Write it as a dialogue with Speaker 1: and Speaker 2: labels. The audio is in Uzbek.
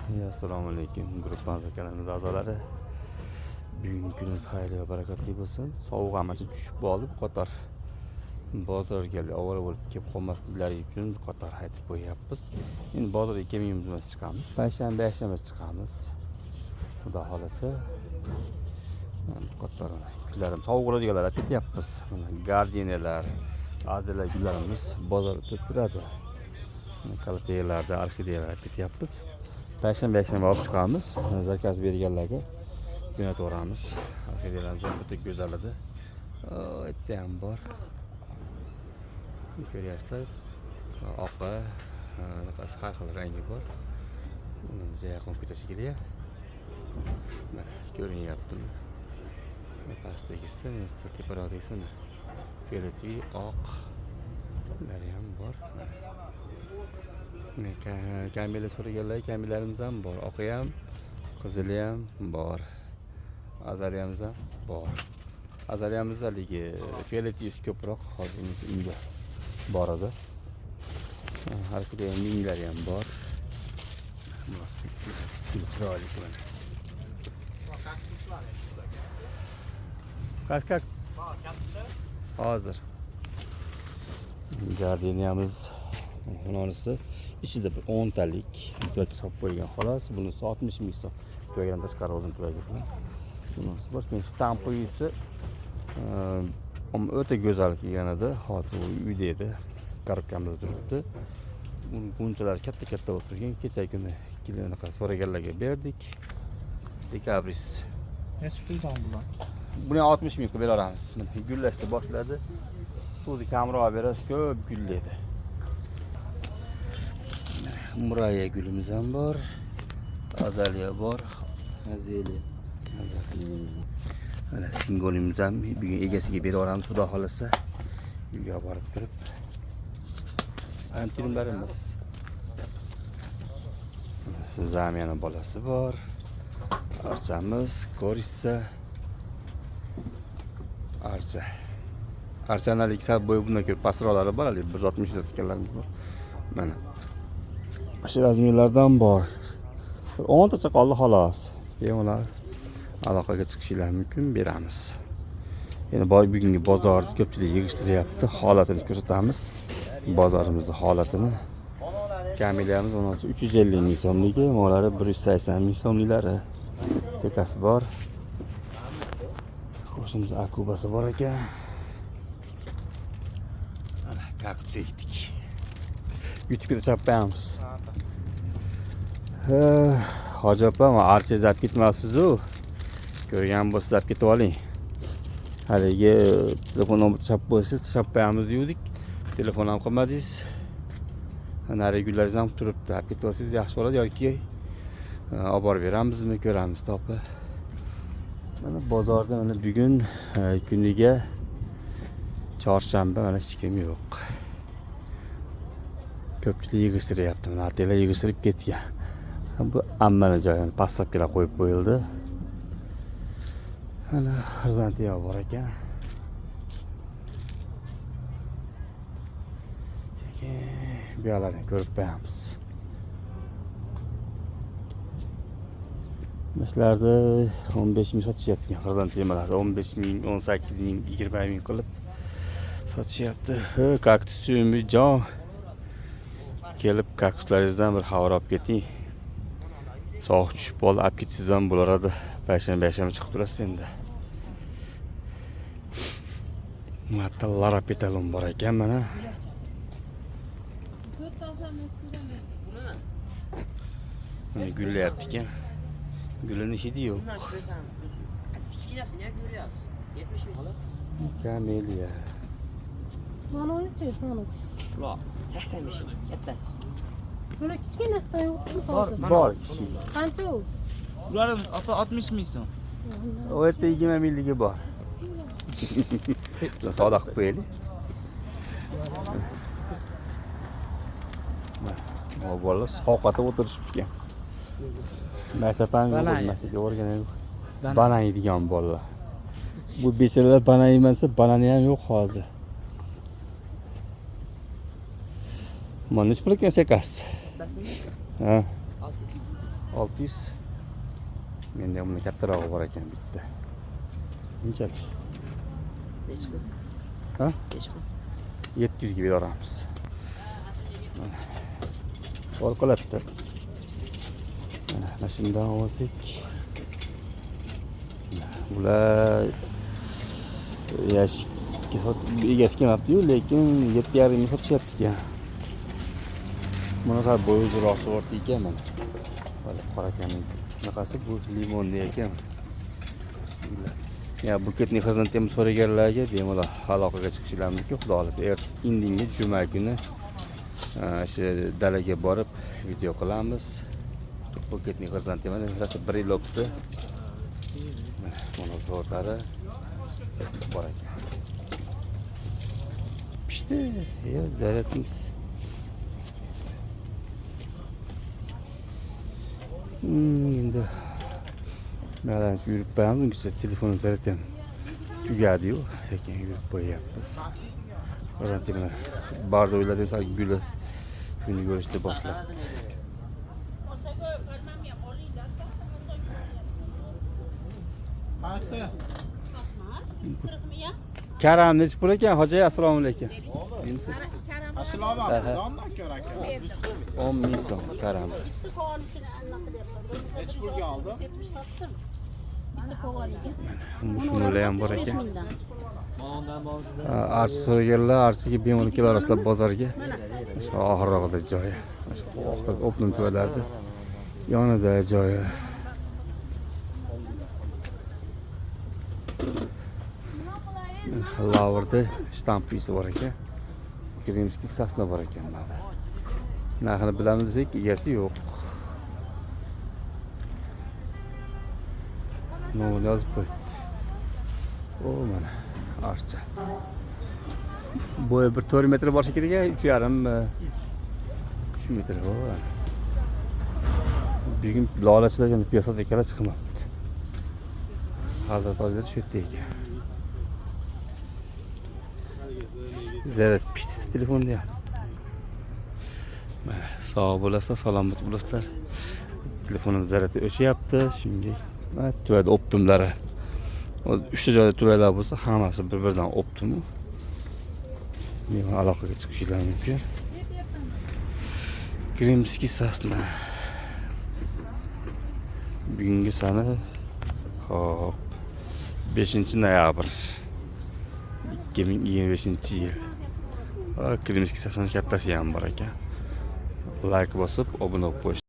Speaker 1: Assalomu alaykum guruh kanalimiz a'zolari. Bugungi kunimiz xayrli va barakotli bo'lsin. Sovuq ancha tushib qoldi, bu qator bozorga ovora bo'lib kelib qolmasliklari uchun bir qator aytib qo'yyapmiz. Endi bozorga kelmaymiz, emas chiqamiz. Payshanba, yakshanba chiqamiz. Xudo xolasa. Bir qator gullarim sovuq bo'ladiganlar olib ketyapmiz. Mana gardeniyalar, azalea gullarimiz bozorda turib turadi. Kalateyalarda, orxideyalar olib ketyapmiz. Payshanba, yakshanba olib chiqamiz. Zakaz berganlarga jo'nataveramiz. Orxideyalarimiz ham o'ta go'zal edi. Yerda ham bor. Ko'ryapsizlar. Oqi, anaqasi har xil rangi bor. Uni yaqin ketashi kerak. Mana ko'rinyaptimi? Pastdagisi, mana teparoqdagisi mana fioletoviy, oq ular ham bor. Mana kamela so'raganlar, kamelarimiz ham bor. Oqi ham, qizili ham bor. Azaliyamiz ham bor. Azaliyamiz haligi fioletoviysi ko'proq hozir uyda bor edi. Har xil minglari ham bor. Chiroyli mana. Kaç kaktus? Hozir. Gardeniyamiz xononisi ichida bir 10 talik tuvakka solib qo'ygan xolos. Bunisi 60 ming so'm. Tuvakdan tashqari o'zini tuvagi bilan. Bunisi bor. Keyin shtampuyisi o'ta go'zal kelgan edi. Hozir u uyda edi. Korobkamizda turibdi. Uni g'unchalari katta-katta bo'lib turgan. Kecha kuni anaqa so'raganlarga berdik. Dekabris.
Speaker 2: Necha puldan bular?
Speaker 1: Buni 60 ming qilib beraveramiz. Mana gullashni boshladi. Suvni kamroq berasiz, ko'p gullaydi. Muraya gulimiz ham bor. Azaliya bor.
Speaker 2: Azaliya.
Speaker 1: Azaliya. Mana singolimiz ham bugun egasiga beraveramiz, xudo xolasa. Uyga borib turib. Antirimlarimiz. Zamiyani bolasi bor. Archamiz, korissa. Archa. Archani haligi sal bo'yi bundan ko'ra pastroqlari bor, haligi 160 ekanlarimiz bor. Mana. Shu razmerlardan bor. Bir 10 tacha qoldi xolos. Bemalol aloqaga chiqishinglar mumkin, beramiz. Endi boy bugungi bozorni ko'pchilik yig'ishtiryapti, holatini ko'rsatamiz. Bozorimizni holatini. Kamelyamiz onasi 350 ming so'mligi, molari 180 ming so'mliklari. Sekasi bor. Qo'shnimiz akubasi bor ekan. Mana kaktus ekdik. YouTube'ga chapmaymiz. Hoji opa, archa olib ketmabsiz-u. Ko'rgan bo'lsangiz olib ketib oling. Haligi telefon nomer chap bo'lsangiz chapmaymiz degandik. Telefon ham qilmadingiz. Nari gullaringiz ham turibdi. Olib ketib olsangiz yaxshi bo'ladi yoki olib borib beramizmi, ko'ramiz topi. Mana bozorda mana bugun kuniga chorshanba, mana hech kim yo'q. Ko'pchilik yig'ishtiryapti. Mana ataylar yig'ishtirib ketgan. Bu ammani joyi pastapkalar qo'yib qo'yildi. Mana xrizantema bor ekan. Sekin bu yoqlarni ko'rib qo'yamiz. Shularda 15 ming sotishyapti ekan xrizantemalarni. 15 ming, 18 ming, 20 ming qilib sotishyapti. Kaktuschi Umidjon, kelib kaktuslaringizdan bir xabar olib keting. Sovuq tushib qoldi, olib ketsangiz ham bo'lardi. Payshanba, yakshanba chiqib turasiz endi. Larapetalon bor ekan mana. Mana gullayapti ekan. Gulini hidi yo'q.
Speaker 3: Kichkinasini ham ko'ryapsiz. 70 ming.
Speaker 1: Kameliya.
Speaker 4: Mana uni-chi, mana.
Speaker 3: Bular 85 ming kattasi.
Speaker 4: Buni kichkinasidan yo'qmi hozir?
Speaker 1: Bor kichik.
Speaker 4: Qancha u?
Speaker 2: Bular opa 60 ming so'm.
Speaker 1: U yerda 20 mingligi bor. Savdo qilib qo'yaylik. Mana bolalar sovqotib o'tirishibdi ekan. Maktab ham yo'q, maktabga borgan yo'q. Banan yeydigan bolalar. Bu bechoralar banan yemasa, banani ham yo'q hozir. Mana necha pul ekan sekasi?
Speaker 3: Kattasimi?
Speaker 1: Ha,
Speaker 3: 600.
Speaker 1: 600. Menda ham bundan kattarog'i bor ekan bitta. Bunchalik.
Speaker 3: Nechi pul?
Speaker 1: Ha?
Speaker 3: Nechi pul?
Speaker 1: 700 ga beramiz. Bor qoladida. Mana shundan olsak. Bular yashikka egasi kelmabdi-yu, lekin 7,5 ga sotishyapti ekan. Buni sal bo'yi uzunroq sort ekan mana. Mana qora ekan. Bunaqasi bu limonni ekan. Ya buketni xrizantema so'raganlarga bemalol aloqaga chiqishlari mumkin. Xudo xohlasa, indinga juma kuni shu dalaga borib video qilamiz. Buketni xrizantema rosa 1 yil o'tdi. Mana sortlari bor ekan. Pishdi. Ya, zaryadimiz. Endi mana yurib qo'yamiz, ungacha telefonim zaryad ham tugadi-yu, sekin yurib qo'yyapmiz. Xrizantema bardoylardan sal guli kuni ko'rishni boshlabdi. Karam nechi pul ekan, hoji? Assalomu alaykum. Bilmisiz?
Speaker 5: Aşılamam, ko'r aka.
Speaker 1: 10 ming so'm karam.
Speaker 5: Nechi pulga oldi?
Speaker 1: Shunlar ham bor ekan. Archa so'raganlar, archaga bemalol kelaverasizlar bozorga. O'sha oxirrog'ida joyi. O'sha oxirgi o'pnim tuvalardi. Yonida joyi. Lavrda shtampisi bor ekan. Kremskiy sasna bor ekan mana. Narxini bilamiz desak, egasi yo'q. Nomini yozib qo'yibdi. O mana archa. Bo'yi bir 4 metr bo'lishi kerak, 3,5 3 metr. O. Bugun lolachilar endi piyoz ekanlar chiqmabdi. Hazrat hozir shu yerda ekan. Zaryad pishdi telefonda ham. Mana sog' bo'lasizlar, salomat bo'lasizlar. Telefonim zaryadi o'chyapti, shunga mana tuvada optimlari. Hozir 3 ta joyda tuvalar bo'lsa, hammasi bir-biridan optimu. Bemalol aloqaga chiqishingiz mumkin. Kremskiy sasna. Bugungi sana hop 5 noyabr 2025-yil. Kremskiy sasna kattasi ham bor ekan. Like bosib, obuna bo'lib qo'yish.